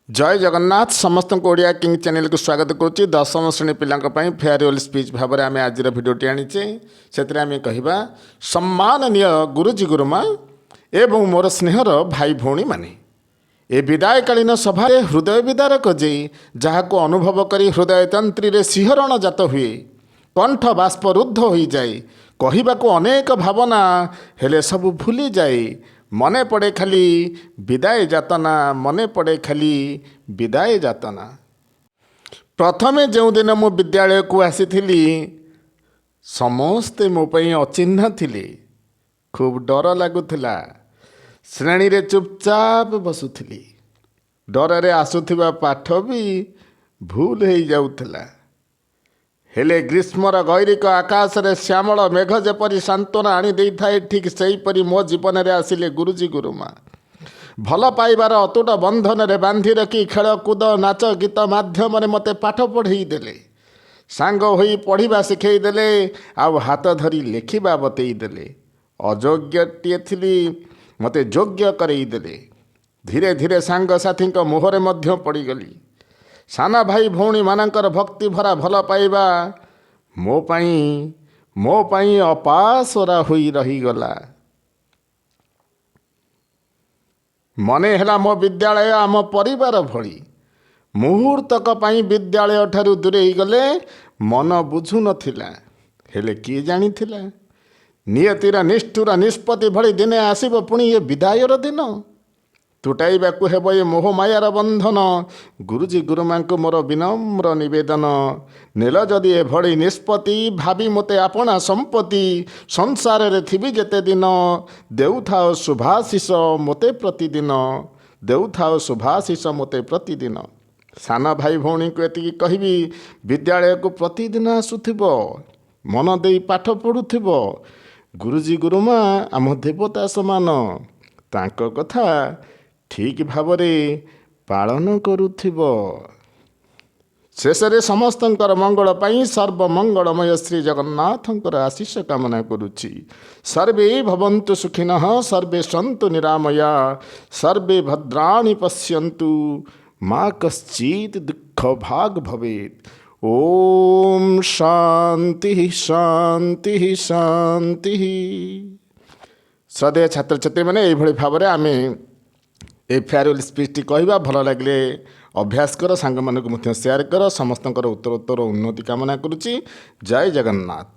ଜୟ ଜଗନ୍ନାଥ। ସମସ୍ତଙ୍କୁ ଓଡ଼ିଆ କିଙ୍ଗ ଚ୍ୟାନେଲକୁ ସ୍ୱାଗତ କରୁଛି। ଦଶମ ଶ୍ରେଣୀ ପିଲାଙ୍କ ପାଇଁ ଫେୟାରୱେଲ୍ ସ୍ପିଚ୍ ଭାବରେ ଆମେ ଆଜିର ଭିଡ଼ିଓଟି ଆଣିଛେ। ସେଥିରେ ଆମେ କହିବା, ସମ୍ମାନନୀୟ ଗୁରୁଜୀ, ଗୁରୁମା ଏବଂ ମୋର ସ୍ନେହର ଭାଇ ଭଉଣୀମାନେ, ଏ ବିଦାୟକାଳୀନ ସଭାରେ ହୃଦୟ ବିଦାରକ ଯେ, ଯାହାକୁ ଅନୁଭବ କରି ହୃଦୟ ତନ୍ତ୍ରୀରେ ଶିହରଣ ଜାତ ହୁଏ, କଣ୍ଠ ବାଷ୍ପରୁଦ୍ଧ ହୋଇଯାଏ। କହିବାକୁ ଅନେକ ଭାବନା, ହେଲେ ସବୁ ଭୁଲିଯାଏ। ମନେ ପଡ଼େ ଖାଲି ବିଦାୟ ଯାତନା, ମନେ ପଡ଼େ ଖାଲି ବିଦାୟ ଯାତନା। ପ୍ରଥମେ ଯେଉଁଦିନ ମୁଁ ବିଦ୍ୟାଳୟକୁ ଆସିଥିଲି, ସମସ୍ତେ ମୋ ପାଇଁ ଅଚିହ୍ନା ଥିଲେ। ଖୁବ୍ ଡର ଲାଗୁଥିଲା। ଶ୍ରେଣୀରେ ଚୁପଚାପ ବସୁଥିଲି। ଡରରେ ଆସୁଥିବା ପାଠ ବି ଭୁଲ ହେଇଯାଉଥିଲା। ହେଲେ ଗ୍ରୀଷ୍ମର ଗୈରିକ ଆକାଶରେ ଶ୍ୟାମଳ ମେଘ ଯେପରି ସାନ୍ତ୍ୱନା ଆଣି ଦେଇଥାଏ, ଠିକ୍ ସେହିପରି ମୋ ଜୀବନରେ ଆସିଲେ ଗୁରୁଜୀ, ଗୁରୁମା। ଭଲ ପାଇବାର ଅତୁଟ ବନ୍ଧନରେ ବାନ୍ଧି ରଖି ଖେଳକୁଦ, ନାଚ ଗୀତ ମାଧ୍ୟମରେ ମୋତେ ପାଠ ପଢ଼େଇ ଦେଲେ। ସାଙ୍ଗ ହୋଇ ପଢ଼ିବା ଶିଖେଇ ଦେଲେ ଆଉ ହାତ ଧରି ଲେଖିବା ବତେଇ ଦେଲେ। ଅଯୋଗ୍ୟଟିଏ ଥିଲି, ମୋତେ ଯୋଗ୍ୟ କରେଇ ଦେଲେ। ଧୀରେ ଧୀରେ ସାଙ୍ଗସାଥୀଙ୍କ ମୋହରେ ମଧ୍ୟ ପଡ଼ିଗଲି। ସାନ ଭାଇ ଭଉଣୀମାନଙ୍କର ଭକ୍ତି ଭରା ଭଲ ପାଇବା ମୋ ପାଇଁ ଅପାସୋରା ହୋଇ ରହିଗଲା। ମନେ ହେଲା ମୋ ବିଦ୍ୟାଳୟ ଆମ ପରିବାର ଭଳି। ମୁହୂର୍ତ୍ତକ ପାଇଁ ବିଦ୍ୟାଳୟ ଠାରୁ ଦୂରେଇ ଗଲେ ମନ ବୁଝୁନଥିଲା। ହେଲେ କିଏ ଜାଣିଥିଲା, ନିୟତିର ନିଷ୍ଠୁର ନିଷ୍ପତ୍ତି ଭଳି ଦିନେ ଆସିବ ପୁଣି ଏ ବିଦାୟର ଦିନ। ତୁଟାଇବାକୁ ହେବ ଏ ମୋହମାୟାର ବନ୍ଧନ। ଗୁରୁଜୀ, ଗୁରୁମାଙ୍କୁ ମୋର ବିନମ୍ର ନିବେଦନ, ନେଲ ଯଦି ଏଭଳି ନିଷ୍ପତ୍ତି, ଭାବି ମୋତେ ଆପଣା ସମ୍ପତ୍ତି, ସଂସାରରେ ଥିବି ଯେତେ ଦିନ, ଦେଉଥାଅ ଶୁଭାଶିଷ ମୋତେ ପ୍ରତିଦିନ, ଦେଉଥାଅ ଶୁଭାଶିଷ ମୋତେ ପ୍ରତିଦିନ। ସାନ ଭାଇ ଭଉଣୀଙ୍କୁ ଏତିକି କହିବି, ବିଦ୍ୟାଳୟକୁ ପ୍ରତିଦିନ ଆସୁଥିବ, ମନ ଦେଇ ପାଠ ପଢ଼ୁଥିବ। ଗୁରୁଜୀ, ଗୁରୁମା ଆମ ଦେବତା ସମାନ। ତାଙ୍କ କଥା ଠିକ୍ ଭାବରେ ପାଳନ କରୁଥିବ। ଶେଷରେ ସମସ୍ତଙ୍କର ମଙ୍ଗଳ ପାଇଁ ସର୍ବମଙ୍ଗଳମୟ ଶ୍ରୀ ଜଗନ୍ନାଥଙ୍କର ଆଶିଷ କାମନା କରୁଛି। ସର୍ବେ ଭବନ୍ତୁ ସୁଖିନଃ, ସର୍ବେ ସନ୍ତୁ ନିରାମୟା, ସର୍ବେ ଭଦ୍ରାଣି ପଶ୍ୟନ୍ତୁ, ମା କଶ୍ଚିତ୍ ଦୁଃଖ ଭାଗ ଭବେତ୍। ଓମ୍ ଶାନ୍ତି ଶାନ୍ତି ଶାନ୍ତି। ଶ୍ରଦ୍ଧେୟ ଛାତ୍ରଛାତ୍ରୀମାନେ, ଏଇଭଳି ଭାବରେ ଆମେ ଏଇ ଫେୟାରୱେଲ୍ ସ୍ପିଚ୍ଟି କହିବା। ଭଲ ଲାଗିଲେ ଅଭ୍ୟାସ କର, ସାଙ୍ଗମାନଙ୍କୁ ମଧ୍ୟ ସେୟାର କର। ସମସ୍ତଙ୍କର ଉତ୍ତରୋତ୍ତର ଉନ୍ନତି କାମନା କରୁଛି। ଜୟ ଜଗନ୍ନାଥ।